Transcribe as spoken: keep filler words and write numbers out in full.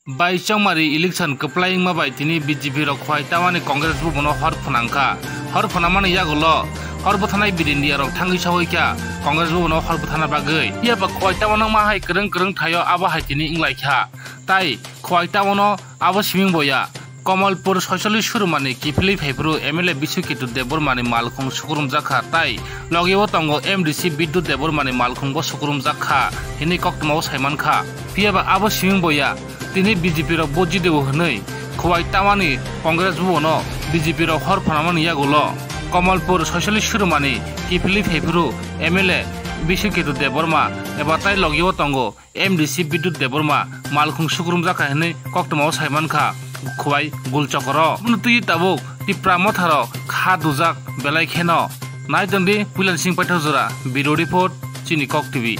Bai chongmari election kwplai wngma bai tini B J P rok Khowai Tawani Congress bubono hor phwnang kha. Hor phwnamani yagulo hor bwthanai Bidindia rok thangwi sogwi kha Congress bubono hor bwthana bagwi. Phiya ba Khowai Tawano wngma hai kwrwng kwrwng thaio abo hai tini wnglai kha. Tai Khowai Tawano abo siming boya Kamalpur soicholish surumani kiphilwi phaiphuru M L A Biswaketu Debbarmani malkhung sukrumjak kha tai logio tongo M D C Bidyut Debbarmani malkhungbo sukrumjak kha hinwi koktwmao saiman kha. Phiya ba abo siming boya tini B J P rok bo jideo hwnwi Khowai Tawani Congress bubono B J P rok hor phwnamani yagulo Kamalpur soicholish surumani kiphilwi phaiphuru M L A Biswaketu Debbarma eba tai logio tongo M D C Bidyut Debbarma malkhung sukrumjak kha hinwi koktwmao saiman kha Khowai Gulchokoro. Aboni twi tabuk Tipra Motharo kha dujak belai kheno. Nai tongdi Puilansing Paithak jora, Bureau Report, Chini Kok T V.